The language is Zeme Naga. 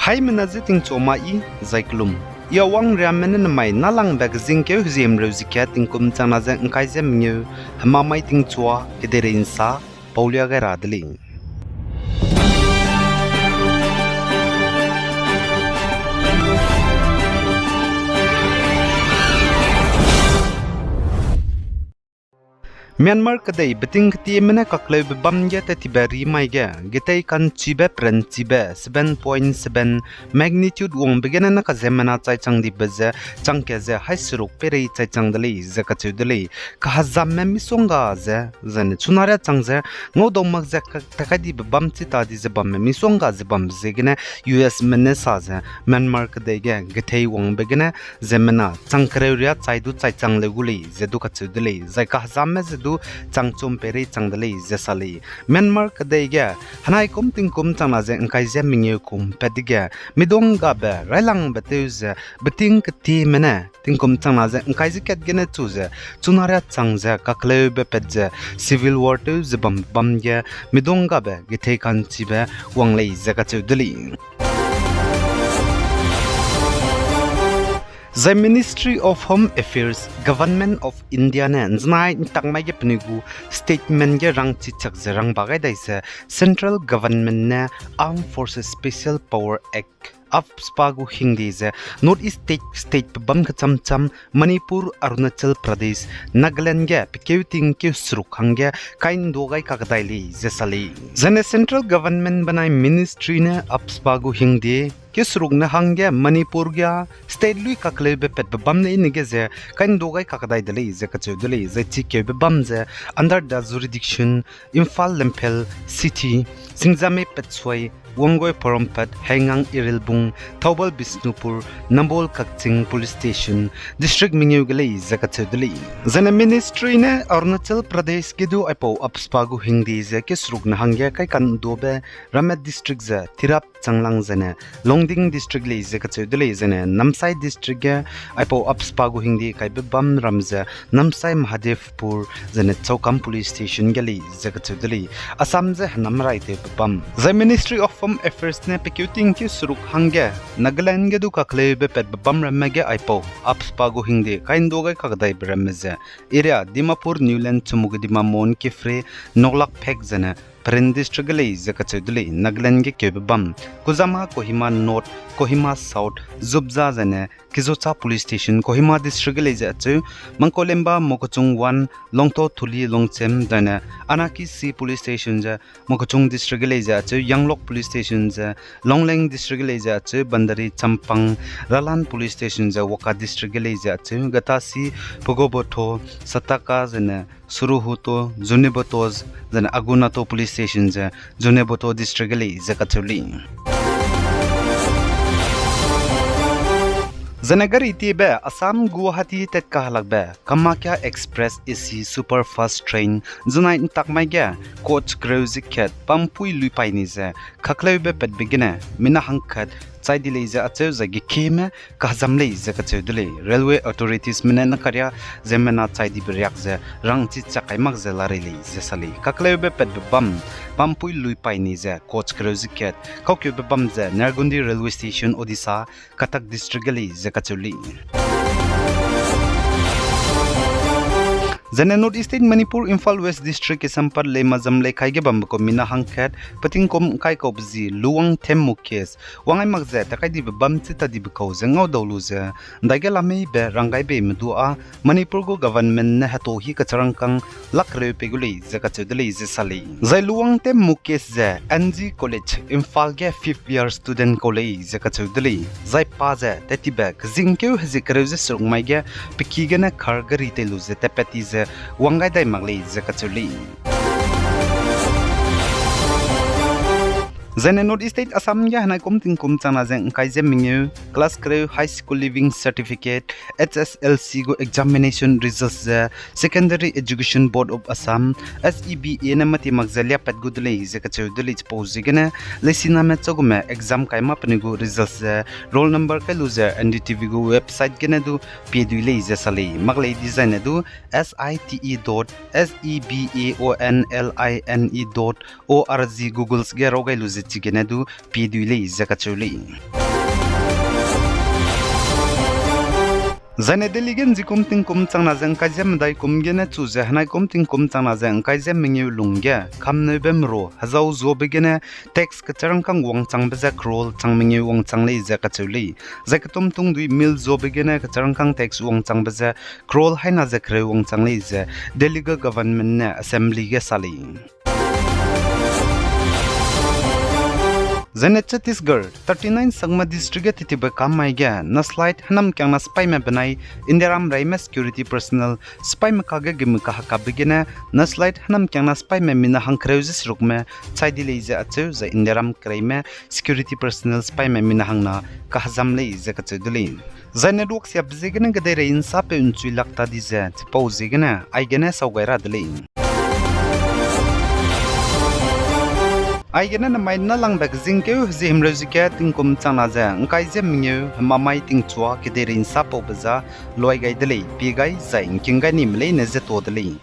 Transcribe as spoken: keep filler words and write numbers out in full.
Haimena je tingchua ma i, zai kelum. I Awang Riamme ne nemai nâlangbe kezingkeu heziemreu ze kat tingkum changna ze ’ngkai ze mengeu, hemamai tingchua, kedeirei ’nsa, paulia gai ra de lei. Myanmar kedei beting ketieme ne kakleube bam ge tattibe ri mai ge, getei ka'nchibe peranchibe seven point seven magnitude wangbe gene ne kaziemmena chaichang dibe ze, changkat ze hai seruk peirei chaichang de lei ze kacheu de lei. Kahezamme misongga ze, zaine chunaria chang ze, ngaudau mak ze ka-, takai dibe bam chi ta di ze bamme misongga ze bambe ziegene U S me ne sa ze, Myanmar kedei ge getei wangbe gene, ziemmena chang kereu riâ chai du chaichang leu gu lei ze du kacheu de lei, zai kahezamme ze du chang chum peirei chang de lei ze sa lei. Myanmar kedei ge, henai kum tingkum changna ze ’ngkai ze mengeu kum pat dege, midonggabe railangbe tew ze, beting ketieme ne, tingkum changna ze ’ngkai ze kat gene chu ze, chunaria chang ze, kakleube pat ze, civil war tew ze bam bam ge, midonggabe getei ka'nchibe wang lei ze kacheu de lei. Zai Ministry of Home Affairs, Government of India ne ’nzenai ’ntak mai ge penui gu statement ge rangchi chak ze rangba gai dai ze Central Government ne Armed Forces Special Power Act, AFSPA gu hingde ze North East state, state pe bam kecham cham Manipur, Arunachal Pradesh, Nagaland ge pekeu tingkeu seruk hangge kai ’ndu gai kakdai lei ze sa lei. Zaine Central Government benai Ministry ne AFSPA gu hingde keu seruk ne hangge Manipur ge state lui kakleube patbe bam leine ge ze kai ’ndu gai kakdai de lei ze kacheu de lei, zai chikeube bam ze under the jurisdiction Imphal, Lamphel City, Singjamei Petsuai, Wangoi Porompat, Heingang Irilbung, Thoubal Bishnupur, Nambol Kakching Police Station, district mengeu ge lei ze kacheu de lei. Zaine Ministry ne Arunachal Pradesh ge du aipau AFSPA gu hingde ze keu seruk ne hangge kai ka'ndube ramme district ze Tirap, Changlang zaine Longding district lei ze kacheu de lei, zaine Namsai district ge aipau AFSPA gu hingde kaibe bam ram ze Namsai Mahadevpur zaine Chaukam Police Station ge lei ze kacheu de lei. Assam ze henam raitewbe bam. Zai Ministry of Home Affairs ne pekeu tingkeu seruk hangge Nagaland ge du kakleube patbe bam ramme ge aipau AFSPA gu hingde kai ’ndu gai kakdaibe ramme ze area Dimapur, Niuland, Chumoukedima, Mon, Kiphire, Noklakphek zaine Peren district ge lei ze kacheu de lei, Nagaland ge keube bam. Kuzama, Kohima North, Kohima South, Zubza zaine Kizocha Police Station, Kohima district ge lei ze acheu, Mangkolemba, Mokokchung One, Longtho, Thuli, Longchem zaine Anakisi Police Station ze Mokokchung district ge lei ze acheu, Yanglok Police Station ze Longleng district ge lei ze acheu, Bandari, Champang, Ralan Police Station ze Wokha district ge lei ze acheu, Gatasi, Pogobotho, Sataka zaine Suruhuto, Zunheboto zaine Agunato Police Station ze Zunheboto district ge lei ze kacheu lei. Zaine gari tiebe Assam Guwahati tat kahelakbe Kamakhya Express A C Superfast Train zenai ’ntak mai ge coach kereu ze kat pampui lui paini ze kakleube patbe gene mina hangkat chai di lei ze acheu, zai gekieme kahezam lei ze kacheu de lei. Railway authorities me ne nakaria ziemmena chai dibe riak ze rangchi chak kai mak ze larei lei ze sa lei. Kakleube patbe bam pampui lui paini ze coach kereu ze kat kaukeube bam ze Nargundi Railway Station, Odisha, Cuttack District ge lei ze kacheu lei. Zaine North East State Manipur, Imphal West District, Kaisampat, Leimajam, Leikai ge bambe kau mina hangkat peting kum ’ngkai kaube zi Luwangthem Mukesh wangai mak ze takai dibe bam chi ta dibe kau ze ngaudau lu ze ’ndaige lameibe ranggai beime du â Manipur gu government ne hetau hi kacharangkâng lak reu pei gu lei ze kacheu de lei ze sa lei. Zai Luwangthem Mukesh ze N G College, Imphal ge fifth year student kau lei ze kacheu de lei. Zai pa ze tat tibe kezingkeu hezie kereu ze seruk mai ge peki gene car gari tei lu ze tatpat ti ze wang gai dai mak lei ze kacheu lei. Zaine North East State Assam ge henai kum tingkum changna ze ’ngkai ze mengeu class kereu High School Leaving Certificate, H S L C gu examination results ze Secondary Education Board of Assam, S E B A ne mati mak ze liapat gu de lei ze kacheu de lei. Chipau ziegene leisiname chagume exam kai mâ penui gu results ze roll number kai lu ze N D T V gu website gene du pie dui lei ze sa lei. Mak lei dizaine du site dot sebaonline dot org Googles ge raw gai lu ze chigene du pie dui lei ze kacheu lei. Zaine Delhi ge nzikum tingkum changna ze ngkai ze medai kum gene chu ze henai kum tingkum changna ze ngkai ze mengeu lung ge kamneube meru hezau zuabe gene tax kecharangkâng wangchangbe ze crore chang mengeu wangchang lei ze kacheu lei. Zai ketum tungdui mill zuabe gene kecharangkâng tax wangchangbe ze crore haina ze kereu wangchang lei ze Delhi ge government ne assembly ge sa lei. Zaine Chhattisgarh thirty nine Chakma district ge titibe kamai ge naslait hênamkiangna sipaime benai Indiaram reime security personnel sipaime kage gemi kahekabe gene naslait hênamkiangna sipaime mina hangkereu ze serukme chai di lei ze acheu zai Indiaram kereime security personnel sipaime mina hangna kahezam lei ze kacheu de lei. Zaine luaksiabe ziegene kedeirei nsapeu nchui lak ta di ze chipau ziegene aigene sau gai ra de lei. Aigene nemai nâlangbe kezingkeu hezie himreu ze ge tingkum changna ze ngkai ze mengeu hemamai tingchua kedeirei nsapaube za luai gai de lei, pie gai zai ngking gai nime leine ze tuâ de lei.